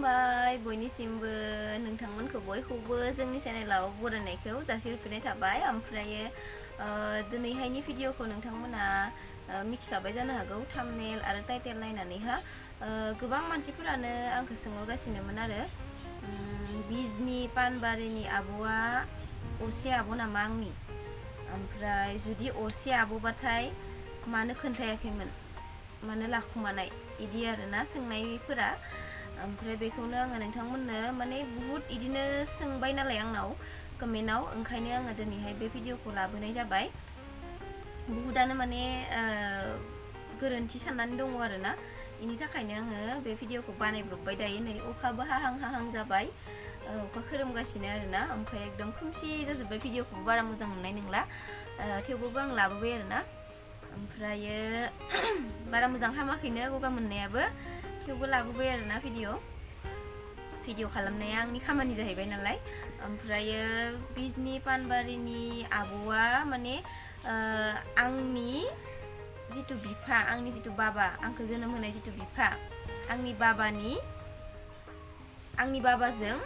खुलुमबाय बयनिसिमबो नोंथांमोनखौ बयखौबो जोंनि चेनेलाव बरायनायखौ जासिहरफिननाय थाबाय। ओमफ्रायो दिनैहायनि भिडिअखौ नोंथांमोना मिथिखाबाय जानो हागौ थाम्बनेल आरो टाइटेल नायनानैहा गोबां मानसिफोरानो आंखौ सोंहरगासिनोमोन आरो बिजनि पानबारिनि आब'आ असे आब' नामा आंनि, ओमफ्राय जुदि असे आब'बाथाय मानो खोन्थायाखैमोन, मानो लाखुमानाय इदि आरोना सोंनायफोरा। ओमफ्राय बेखौनो आङो नोंथांमोननो माने बुहुत इदिनो सोंबाय नालाय आंनाव कमेन्टआव, ओंखायनो आङो दिनैहाय बे भिडिअखौ लाबोनाय जाबाय। बुहुदानो माने गोरोन्थि साननानै दङ आरोना, इनि थाखायनो आङो बे भिडिअखौ बानायब्रबबाय। दायो नै अखाबो हाहां हाहां जाबाय, अखा खोरोमगासिनो आरोना, ओमफ्राय एकदम खोमसि जाजोब्बाय। भिडिअखौबो बारा मोजां मोननाय नंला, थेवबो आं लाबोबाय आरोना। ओमफ्रायो बारा मोजां हामाखैनो गगा मोननायाबो, थेवबो लाबोबाय आरोना भिडिअ खालामनाया आंनि खामानि जाहैबाय नालाय। ओमफ्रायो बिजनि पानबारिनि आब'आ माने आंनि जितु बिफा, आंनि जितु बाबा, आंखौ जोनोम होनाय जितु बिफा, आंनि बाबाजों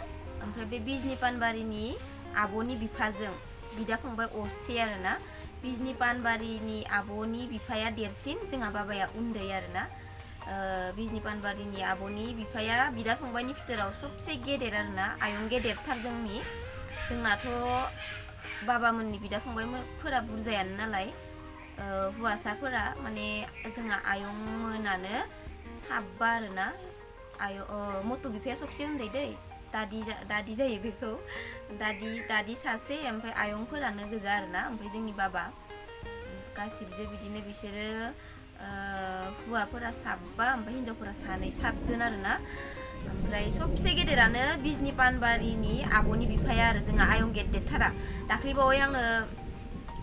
ओमफ्राय बे बिजनि पानबारिनि आब'नि बिफाजों बिदा फंबाय असे आरोना। बिजनि पानबारिनि आब'नि बिफाया देरसिन, जोंहा बाबाया उन्दै आरोना। बिजनि पानबारिनि आब'नि बिफाया बिदा फंबायनि भितोराव सबसे गेदेर आरोना, आयं गेदेरथार जोंनाथ' बाबामोननि बिदा फंबायफोरा बुरजायानो नालाय, हौवासाफोरा माने जोंहा आयं मोनानो साबा आरोना। मथु बिफाया सबसे उन्दै दै, दादि जायो बेखौ, दादि सासे, ओमफ्राय आयंफोरानो गोजा आरोना। ओमफ्राय जोंनि बाबा गासिबो बिदिनो, बिसोरो हौवाफोरा साबा ओमफ्राय हिन्जावफोरा सानै, सातजन आरोना। ओमफ्राय सबसे गेदेरानो बिजनि पानबारिनि आब'नि बिफाया आरो जोंहा आयं गेदेरथारा। दाख्लैबावै आङो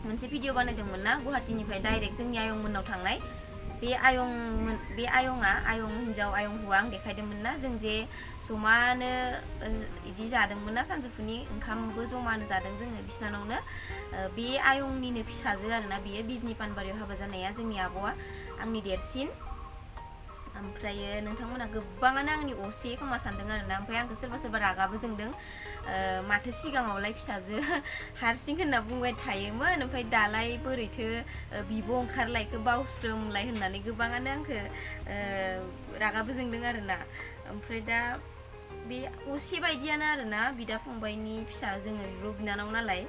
मोनसे भिडिअ बानायदोंमोन ना, गुवाहाटीनिफ्राय डाइरेक्ट जोंनि आयं मोननाव थांनाय। बे आयंआ आयं हिन्जाव आयं हौवा आं देखायदोंमोन ना, जों जे जमानो इदि जादोंमोन ना, सानजौफुनि ओंखामबो जमानो जादों जोङो बिसिनानावनो। बे आयंनिनो फिसाजो आरोना बियो, बिजनि पानबारियाव हाबा जानाया, जोंनि आब'आ आंनि देरसिन। ओमफ्रायो नोंथांमोना गोबाङानो आंनि असे खोमा सानदों आरोना। ओमफ्राय आंखौ सोरबा सोरबा रागाबो जोंदों, माथो सिगाङावलाय फिसाजो हारसिं होनना बुंबाय थायोमोन, ओमफ्राय दालाय बोरैथो बिब' ओंखारलायखो बावस्रोमलाय होननानै गोबाङानो आंखौ रागाबो जोंदों आरोना। ओमफ्राय दा बे असे बायदियानो आरोना, बिदा फंबायनि फिसा, जोङो बिब' बिनानाव नालाय,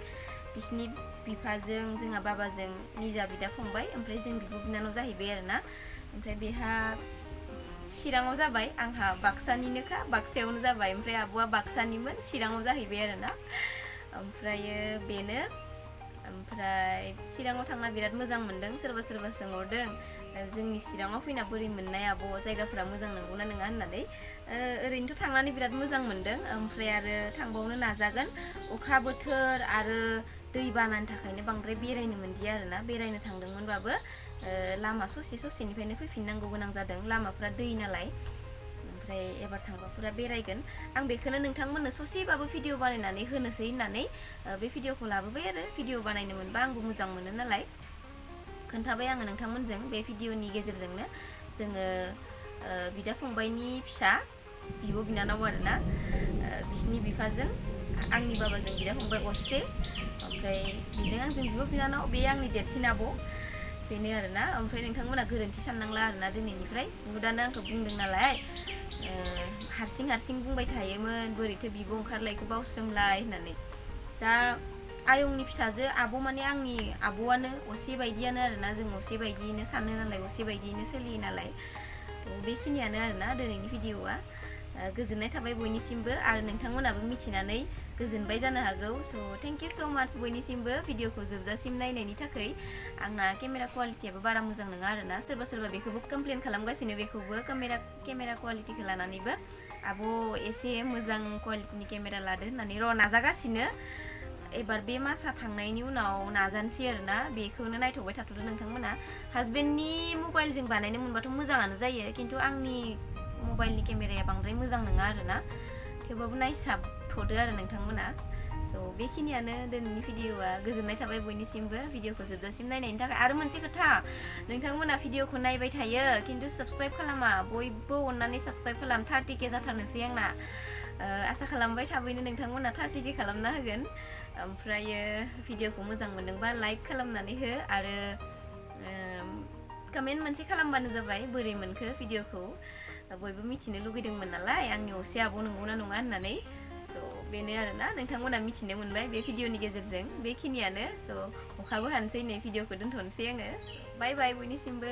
बिसिनि बिफाजों जोंहा बाबाजों निजा बिदा फंबाय, ओमफ्राय जों बिब' बिनानाव जाहैबाय आरोना। ओमफ्राय बेहा चिराङाव जाबाय, आंहा बाक्सानिनोखा, बाक्सायावनो जाबाय। ओमफ्राय आब'आ बाक्सानिमोन, चिराङाव जाहैबाय आरोना। ओमफ्रायो बेनो, ओमफ्राय चिराङाव थांना बिराद मोजां मोनदों। सोरबा सोरबा सोंहरदों जोंनि चिराङाव फैना बोरै मोननाय आब', जायगाफोरा मोजां नंगौना नङा होननानै। ओरैनोथ' थांनानै बिराद मोजां मोनदों, ओमफ्राय आरो थांबावनो नाजागोन। अखा बोथोर आरो दै बानानि थाखायनो बांद्राय बेरायनो मोनदिया आरोना। बेरायनो थांदोंमोनबाबो लामा ससेनिफ्रायनो फैफिननांगौ गोनां जादों, लामाफ्रा दै नालाय। ओमफ्राय एबार थांबा पुरा बेरायगोन। आं बेखौनो नोंथांमोननो ससेबाबो भिडिअ बानायनानै होनोसै होननानै बे भिडिअखौ लाबोबाय आरो। भिडिअ बानायनो मोनबा आंबो मोजां मोनो नालाय, खोन्थाबाय आङो नोंथांमोनजों बे भिडिअनि गेजेरजोंनो। जोङो बिदा फंबायनि फिसा, बिब' बिनानाव आरोना, बिसिनि बिफाजों आंनि बाबाजों बिदा फंबाय असे, ओमफ्राय बेजों आंजों बिब' बिनानाव, बे आंनि देरसिन आब', बेनो आरोना। ओमफ्राय नोंथांमोना गोरोन्थि साननांला आरोना, दिनैनिफ्राय बुहुदानो आंखौ बुंदों नालाय, हारसिं बुंबाय थायोमोन, बोरैथो बिब' ओंखारलायखो बावस्रोमलाय होननानै। दा आयंनि फिसाजो आब' माने आंनि आब'आनो, असे बायदियानो आरोना। जों असे बायदियैनो सानो नालाय, असे बायदियैनो सोलियो नालाय। बेखिनियानो आरोना दिनैनि भिडिअआ। गोजोननाय थाबाय बयनिसिमबो, आरो नोंथांमोनाबो मिथिनानै गोजोनबाय जानो हागौ। स' थेंक इउ स' माच बयनिसिमबो भिडिअखौ जोबजासिम नायनायनि थाखाय। आंना केमेरा क्वालिटियाबो बारा मोजां नङा आरोना। सोरबा बेखौबो कमप्लेन खालामगासिनो, बेखौबो केमेरा क्वालिटिखौ लानानैबो, आब' एसे मोजां क्वालिटिनि केमेरा लादो होननानै। नाजागासिनो, एबार बे मासा थांनायनि उनाव नाजानोसै आरोना। बेखौनो नायथ'बाय थाथ'दो नोंथांमोना। हासबेन्डनि मबाइलजों बानायनो मोनबाथ' मोजाङानो जायो, खिन्थु आंनि मबाइलनि केमेराया बांद्राय मोजां नङा आरोना। थेवबाबो नायसाबथ'दो आरो नोंथांमोना। बेखिनियानो दिनैनि भिडिअआ गोजोननाय थाबाय बयनिसिमबो भिडिअखौ जोबजासिम नायनायनि थाखाय आरो मोनसे खोथा नोंथांमोना भिडिअखौ नायबाय थायो खिन्थु साबस्क्राइब खालामा बयबो अननानै साबस्क्राइब खालाम 30K जाथारनोसै आंना आसा खालामबाय थाबैनो नोंथांमोना 30K खालामना होगोन ओमफ्रायो भिडिअखौ मोजां मोनदोंबा लाइक खालामनानै हो आरो कमेन्ट मोनसे खालामबानो जाबाय बोरै मोनखो भिडिअखौ बयबो मिथिनो लुगैदोंमोन नालाय आंनि असे आब' नंगौना नङा होननानै बेनो आरोना नोंथांमोना मिथिनो मोनबाय बे भिडिअनि गेजेरजों बेखिनियानो अखाबो हानोसै नै भिडिअखौ दोनथ'नोसै आङो बाय बाय बयनिसिमबो